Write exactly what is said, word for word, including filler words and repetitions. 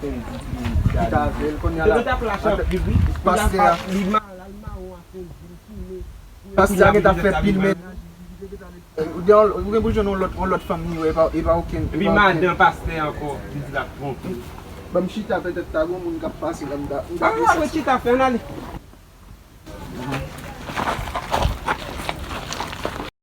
fè di ki ta avè l kounye a la. Pastè a. Pastè a gentan fè pil mennaj. Ou gen, ou gen pou jwenn yon lòt, yon lòt fanm li wè, e pa, e pa okenn. Epi madan pastè ankò, li di l ap twonpe. Ban m chita, petèt ta gon moun k ap pase la, m ta, m ta. Ah, chita, fè ann ale.